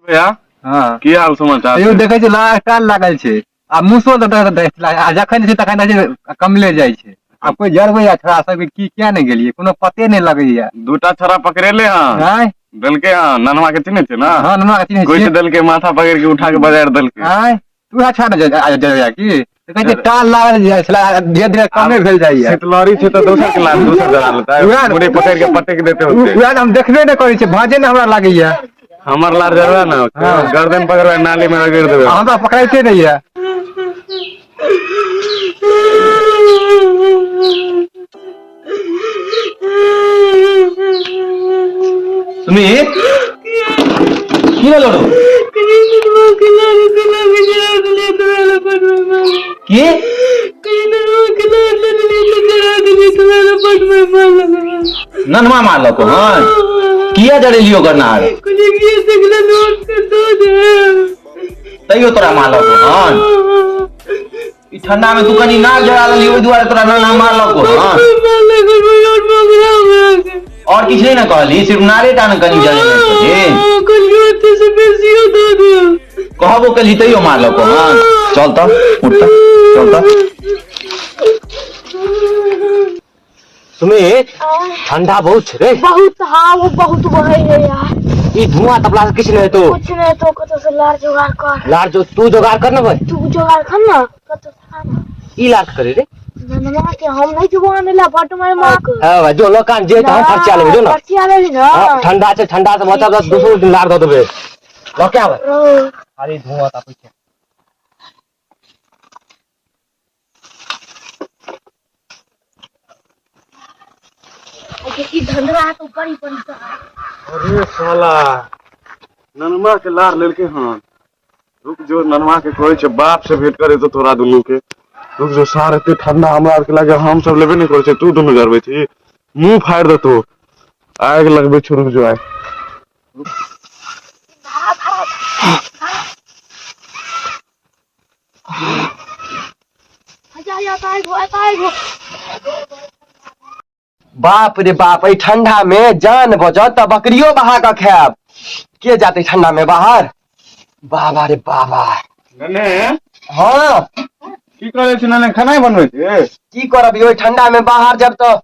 भैया। हाँ। की हाल समाचार यौ छै? देखै छै लगातार लागल छै आ मुसो आ जखन छै तखन देखै छै कमले जाइ छै। आ कोइ जरबै आ छोड़ा सबके की किया नहि गेलियै, कोनो पते नहि लगैया। दूटा छोड़ा पकड़ेले हँ। आँय? देलकै हँ, ननवा के चिन्है छै ना? हाँ, ननवा के चिन्है गोइठ छियै। देलकै, माथा पकड़ के उठा के बजारि देलकै। आँय, तू उएह छोड़ा ने जरबैया की? तऽ कहै छै टाल लागल जाइ छलै आ धीरे धीरे कमे भेल जाइया। शीतलहरी छै तऽ दोसर के लाल दोसर जरा लेतै, उएह ने। मुड़ी पकड़ के पटक देते होते। उएह हम देखबे नहि करै छियै, भाँजे ने हमरा लागैया। हमर लार जरबा ने हाँ। गर्दन पकड़बै नाली में रगड़ देबै। आ हमरा पकड़ाइते नहि यऽ। सुमित, की भेलो रौ? की ननमा मारलको हन? किया जरेलियो गरनार? तैयो तोरा मारलको हन? ई ठंडा में तू कनी नाक जरा लेली, ओहि दुआरे तोरा नन्हा मारलको हन? और किछु नहीं ने कहली, सिर्फ नारे टा ने कनी जरेने छली। कहबो केली तैयो मारलको हन? चल तऽ उठ तऽ, चल तऽ। सुमित, ठंडा बहुत छै रे। बहुत, हाँ, वो बहुत बहै है यार। ई धुआं तपला से किछु नहि हेतौ। कुछ नहीं तो कतौ से लार जोगाड़ कर। लार जो तू जोगाड़ कर ने भाई। तू जोगाड़ कर ना, कतौ से आना। ई लार करे रे। ननमा के हम नहीं जेबो आने ला, बड मारे माँ के। हाँ भाई, जो लोकान जे तऽ हम खर्चा लेबै, जो ना। खर्चा लेबी ना। हाँ, ठंडा छै, ठंडा से बचब तऽ दोसरो दिन लार दऽ देबै। लऽ के आबै। रो। खाली धुआं तापै छै। ई धंधरा तो बड़ी बड़ी। अरे साला ननमा के लार लेलकै हन। रुक जो, ननमा के कहै छै बाप से भेंट करे तो तोरा दुनू के। रुक जो सार, एते ठंडा हमरा आर के लागे हम सब लेबे नहि करै छै, तू दुनू जरबै छी, मुंह फाड़ि देतो, आगि लगबै छौ। रुक जो आगि। बाप रे बाप, एहि ठंडा में जान बचत तऽ बकरियो बहा कऽ खायब। के जाते ठंडा में बाहर? बाबा रे बाबा। नने। हाँ। की करै छी नने? खाना बनबै छी? की करब यौ, ठंडा में बाहर जब तऽ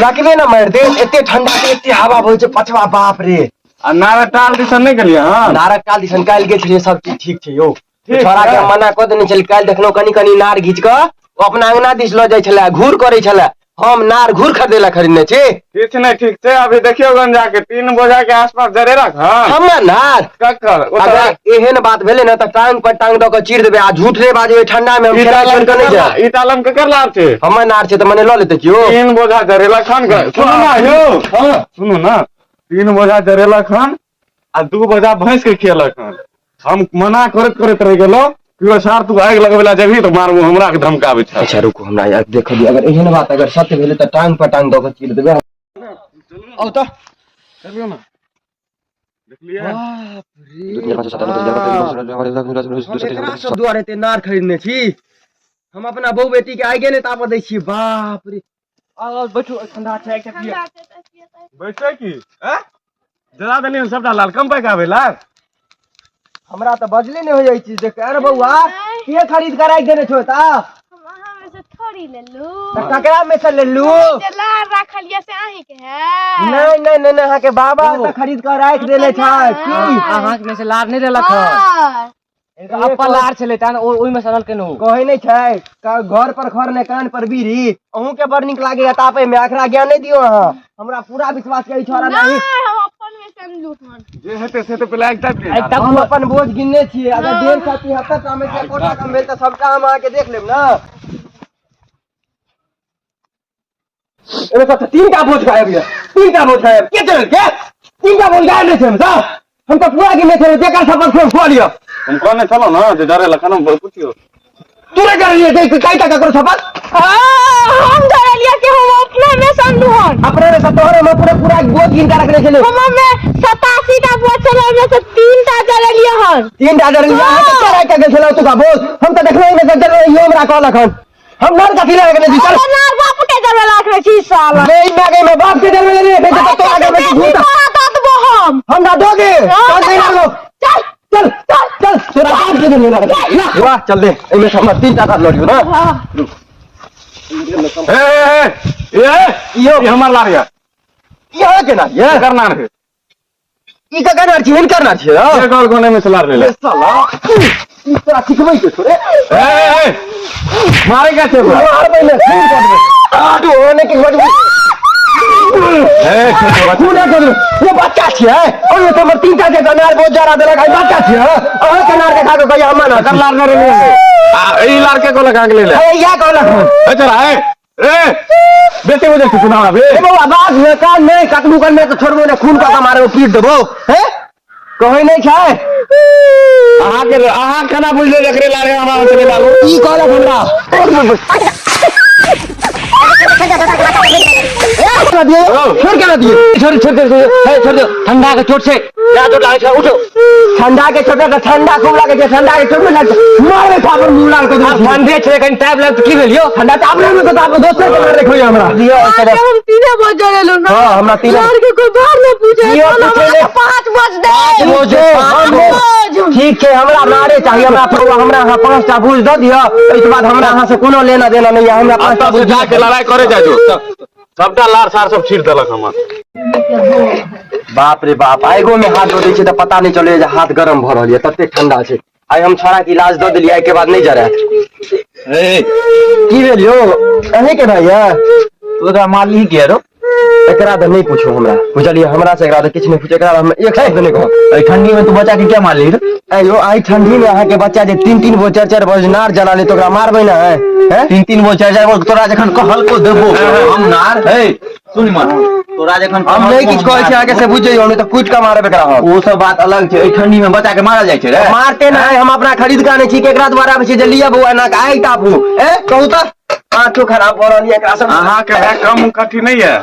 लगबे ने मारि देत। एते ठंडा के एते हवा बहै छै पछवा, बाप रे। आ नारा टाल दिसन नहि गेलियै हँ? नारक टाल दिसन काल्हि गेल छलियै, सब चीज ठीक छै यौ। ठीक छोड़ा के छै। मना कऽ देने छलियै। काल्हि देखलहुँ कनि कनि नार घीच कऽ ओ अपना अंगना दिस लऽ जाइ छलै, घूर करै छलै। हम नार घूर खरीदे ला खरीदने छी? किछु नहि, ठीक छै। अभी देखियौ गन जाके 3 बोझा के आसपास जरेलक हन। हमर नार? ककर? अगर एहन बात भेलै ने तऽ टांग पर टांग दऽ कऽ चीर देबै। आ झूठ नहि बाजबै, ठंडा मे हम ई खेनाइ टालम छोड़ि कऽ नहि केकर जायब। ई टालम केकर लाभ छै? हमर नार छै तऽ मने लऽ लेतै केओ? 3 बोझा जरेलक हन। सुनू ना यौ, सुनू ना, 3 बोझा जरेलक हन आ 2 बोझा भैंस के खियलक हन। हम मना करैत करैत रहि गेलहुँ कि सार तू आगि लगबै ला जेबही तऽ मारबो, हमरा के धमकाबै छै। अच्छा रुकू, हमरा यार देखऽ दिअ। अगर एहन बात अगर सत्य भेलै तऽ टांग पर टांग दऽ कऽ चीर देबै। आउ तऽ। चलियौ ना, देखलियै? हम एकरा सब दुआरे एते नार खरीदने छी? हम अपना बहु बेटी के आगे नहि तापऽ दै छियै। बाप रे, आउ आउ बैठू, ठंडा छै। एकटा पियऽ। बैठतै की? आँय? जरा देलियै सबटा लाल कम पाइ के आबै लाल। हमरा तऽ बजले नहि होइए ई चीज देख। अरे बौआ, के खरीद के राखि देने छौ तऽ? हम अहाँ में से थोड़ी लेलू। तऽ ककरा में से लेलू? जे लार राखल ये से अहीं के है? नहि नहि नहि नहि, अहाँके बाबा तऽ खरीद के राखि देने छै की? अहाँके में से लार नहि लेलक हन। हाँ। अपन लार छलै तहन ओहिमे से लेलकै ओ। कहै नहि छै घर पर खर ने कान पर बीड़ी। अहूँ के बड़ नीक लागैया तापै मे। अखरा ज्ञान नहि दियौ अहाँ, हमरा पूरा विश्वास के ई छोड़ा नहीं नहीं। हम अपन में से अनलू हन। जे हेतै से तऽ पहिले आगि तापि लिअ। हम अपन बोझ गिनने छियै, अगर 150 73 टा मे से एकोटा कम भेल तऽ सबटा हम अहाँके देख लेब ने। एहिमे सब 3 टा बोझ गायब यऽ, 3 टा बोझ गायब। के चलल के? 3 टा बोझ गायब नहि छै। हम सब हम तऽ पूरा गिनने छलियै, जेकर शपथ से खुआ लिअ। हम कहने छलहुँ ने जे जरे लखन हम पुछियौ। तोरे कर लिए कई टका करो शपथ। हाँ, हम जरेलिया के हम अपना में से अनलू हन। अपने में सब तोहरे में पूरा पूरा बोझ गिन के रखने छलियै। हम में 87 टा बोझ छलै, ओहिमे से 3 टा जरेलिया हन। 3 टा जरेलिया? अहाँ के राखि के गेल छलौ तुका बोझ? हम तऽ देखलहुँ नहि जरे, इहो हमरा कहलक हन। हम नार कथी लए रखने छी? चल। हम नार बाप के जरबे रखने छी साला। रे माय गे, मैं बाप के जरबे नहीं रखने छी, तो तोरा जरबे छी झूठा। तोरा दऽ देबो हम। हमरा दोगे? चल नहीं लागो। देलियै ना वाह चल दे एहिमे से हमर तीन टा लार लऽ लियौ ना ए ए ए ए यौ ई हमर लार यऽ ई अहाँ केना ये एकर नार है ई ककर नार छी हिनकर नार छियै के कहल कोने में से लार ले ले ए साला ई तोरा सिखबै के छोरे ए ए ए मारे का छै ओकरा? मारबै ने खून कऽ देबै आटू होने के बाद ए खून कऽ देबै ये बच्चा छियै ओहिमे तऽ हमर तीन टा जे अनार बहुत जरा देलक आई बच्चा छियै अहाँ के अनार के खा कऽ कहिया हमरा ना एकर लार नहि ले आ ई लार के कहलक अहाँके ले ले अरे इएह कहलक हन ए चल ए ए बेटी बुझै छी सुना बे ए बौआ बात ने कान नहि कतबो करने तऽ छोड़बो ने खून कऽ के मारबो पीट देबो हे कहै नहि छै अहाँके अहाँ केना बुझले एकरे लार है हमरा चले लारू ई कहलक हमरा छोड़ के ना दिए छोड़ छोड़ छोड़ छोड़ दो ठंडा के चोट से जा चोट लागै छै उठो ठंडा के चोट तऽ ठंडा खूब लागै छै ठंडा के चोट नहि लागै छै मारबै थापर मुँह लाल कऽ देबै ठंडे छै कनि टाइम लगत की भेल यौ ठंडा तऽ अपने मे तऽ आपन दोसर के मार देखो हमरा दियो अहाँके हम तीने बज जरेलहुँ ना हां हमरा तीन लार के कोई बार नहीं पूछे दियौ, तहन पूछे हमरा ले। के पाँच बज दे बोझे पाँच ठीक छै हमरा मारे चाहिए हमरा पौआ हमरा अहाँ पाँच टा भूज दऽ दिअ एहिके बाद हमरा अहाँ से कोनो लेना देना नहीं है हमरा पाँच टा एतऽ से भूज जाके लड़ाई करे जाइ जो सबटा लार सार सब छीट देलक हमर बाप रे बाप आगो में हाथ दऽ दै छै तऽ पता नहि चलै जे हाथ गरम भऽ रहल यऽ तते ठंडा छै आइ हम छोड़ा के इलाज दऽ देलियै एहिके बाद नहि जरायत ए की भेल यौ अहीं के भाई यऽ तू एकरा मारली किया रो एकरा तऽ नहि पूछू हमरा बुझलियै हमरा से एकरा तऽ किछु नहि पूछू एकरा हम एक शब्द नहि कहब एहि ठंडी में तू बच्चा के क्या मारली रे आइ यौ आइ ठंडी में अहाँके बच्चा जे तीन तीन गो चारि चारि बज नार जला ले तऽ ओकरा मारबै ने हैं तीन तीन गो चारि चारि गो तोरा जखन कहलको देबो हम नार हे सुन मन तोरा जखन हम नहि किछु कहै छी अहाँके से बुझि जइयौ नहि तऽ कुटि कऽ मारब एकरा हम ओ सब बात अलग छै एहि ठंडी में बच्चा के मारल जाइ छै रे मारते नहि हम अपना खरीद कऽ आनै छी केकरा द्वारा आबै छी जे लिअ बौआ एना कऽ आगि तापू ए कहू तऽ आँखो खराब भऽ रहल यऽ एकरा सब अहाँके भाय कम कथी नहि यऽ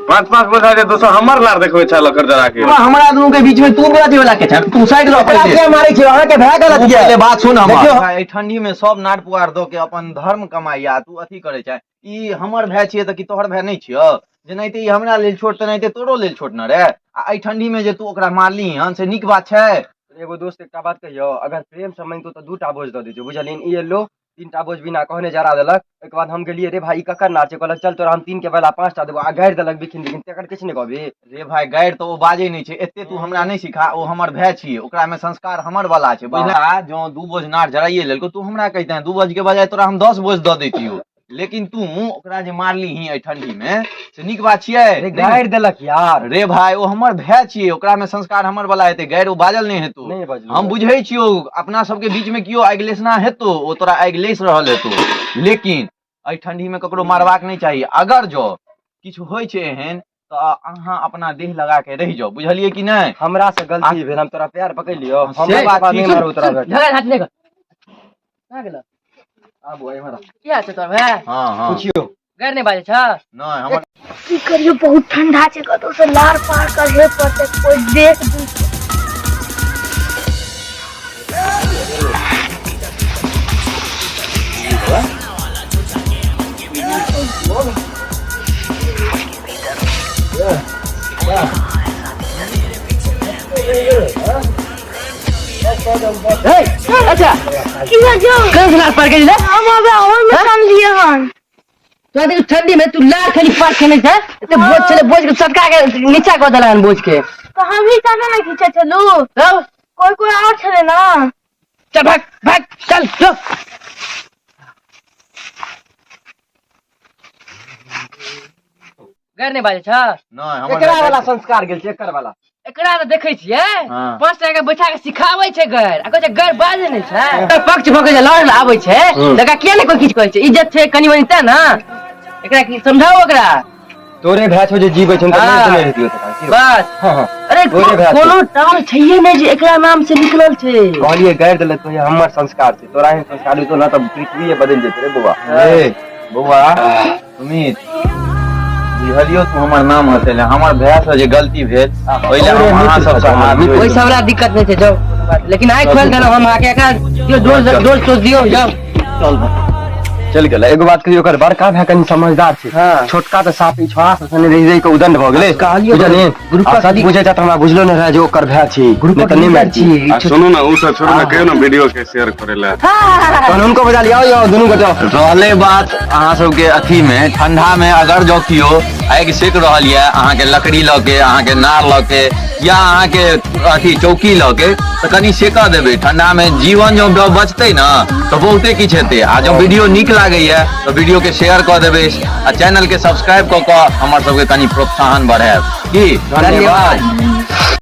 पाँच पाँच बोझा जे दोसर हमर लार देखबै छल ओकर जरा के हमरा दुनू के बीच में तू अथी वाला के छै तू साइड रह एकरा पहिले किया मारै छी अहाँके भए गलत तू यऽ पहिले बात सुन हमर देखियौ एहि ठंडी में सब नार पुआर दऽ के अपन धर्म कमाइया तू अथी करै छै ई हमर भाय छियै तऽ की तोहर भाय नहि छियौ जेनाहिते ई हमरा लेल छोट तेनाहिते तोरो लेल छोट न रे आ एहि ठंडी में जे तू ओकरा मारली हन से नीक बात छै एगो दोस्त एकटा बात कहियौ अगर प्रेम से मांगितो तऽ दूटा बोझ दऽ दैतियौ बुझलियै ई एलो तीनटा बोझ बिना कहने जरा देलक ओहिके बाद हम गेलियै रे भाई ई ककर नार छै कहलक चल तोरा हम तीन के बदला पाँचटा देबो आ गारि देलक बिखिन बिखिन तकर किछु नहि कहबी रे भाय गारि तऽ ओ बाजै नहि छै एते तू हमरा नहि सिखा ओ हमर भाय छियै ओकरा मे संस्कार हमर वाला छै बुझला जँ दू बोझ नार जराइए लेलको तू हमरा कहिते दू बोझ के बजाय तोरा हम 10 बोझ दऽ दैतियौ लेकिन तू ओकरा जे मारली ही एहि ठंडी मे से नीक बात छियै रे गारि देलक यार रे भाय ओ हमर भाय छियै ओकरा मे संस्कार हमर वाला हेतै गारि ओ बाजल नहि हेतौ नहि बजलौ हम बुझै छियौ अपना सबके बीच मे केओ आगि लेसना हेतौ ओ तोरा आगि लेस रहल हेतौ लेकिन एहि ठंडी मे ककरो मारबाक नहि चाही अगर जँ किछु होइ छै एहन तऽ अहाँ अपना देह लगा के रहि जाउ बुझलियै कि नहि हमरा से गलती भेल हम तोरा पैर पकड़ लियौ हम से बात बात नहीं ठीक। मारू तोरा बेटा झगड़ा हाथ नहि कर कहाँ गेल आबू एम्हर की हाल छै तोहर भाय हँ हँ पुछियौ गैर नहि बाजै छ नहि हमर की करियो बहुत ठंडा छै कतौ से लार पार करहे पड़तै कोई देख दूख अच्छा की भेल यौ? कहाँ से लार पार के हम अबे ओहि में समझिए हन तोरा देखियौ ठंडी में तू लार खाली पार खेने छै एते बोझ छलै बोझ के सटका के नीचा कऽ देलक हन बोझ के तऽ हम ही चाचा ने खींचे छलू तब कोई कोई और छलै ना चल भाग भाग चल जो गैर नहि बाजै छ नहि हमर एकरा वाला संस्कार गेल छै एकर वाला एकरा तऽ देखै छियै हाँ। पाँच टाका के बैठा के सिखाबै छै गैर आ कहै छै गैर बाजै नहि छै एकर पक्ष भऽ के जे लड़ आबै छै तऽ एकरा किया नहि कोई किछु कहै छै इज्जत छै कनि मनि तें ने एकरा की समझाउ ओकरा तोरे भाय छौ जे जीबै छौ तऽ हाँ। नहि रहितियौ तोरा की रौ? बस हाँ हाँ अरे तोरे भाय छौ। कोनो टाल छैहे नहि जे एकरा नाम से निकलल छै कहलियै गारि देलक तो हमर संस्कार छै तोरा एहन संस्कार होइतो ना तऽ पृथ्वीए बदलि जेतै रे बौआ ए बौआ सुमित बुझलियौ तू हमर नाम हँसेले हमर भाय से जे गलती भेल ओहि लए हम अहाँ सबसँ हाथ जोड़ि ओहि सब ला दिक्कत नहि छै जाउ कोनो बात लेकिन आइ खोलि देलहुँ हम अहाँके एकरा दियौ डोज डोज तोज दियौ जाउ चल चलि गेलै। एगो बात कहियो, ओकर बड़का भाय कनि समझदार छै। हाँ। छोटका तऽ साफ ई छोड़ा सब सने रहि रहि के उदंड भऽ गेलै। कहलियै बुझलियै? ग्रुपक आ सच बुझै तऽ हमरा बुझलो नहि रहै जे ओकर भाय छै, नहि तऽ नहि मारि छियै। आ सुनू ने, ओ सब छोड़ू ने, कहियो ने वीडियो के शेयर करे ला। तहन हुनको बजा लिअ, आउ यौ दुनू गोटे। रहले बात अहाँ सबके अथी में, ठंडा में अगर जो कियो आगि सेक रहल यऽ अहाँके लकड़ी लऽ के, अहाँके नार लऽ के या अहाँके अथी चौकी लऽ के, तऽ कनि सेकऽ देबै। ठंडा में जीवन जँ बचतै ने तऽ बहुते किछु हेतै। आ जँ वीडियो नीक लागैया तऽ वीडियो के शेयर कऽ देबै आ चैनल के सब्सक्राइब कऽ कऽ हमर सबके कनि प्रोत्साहन बढ़ायब। की धन्यवाद।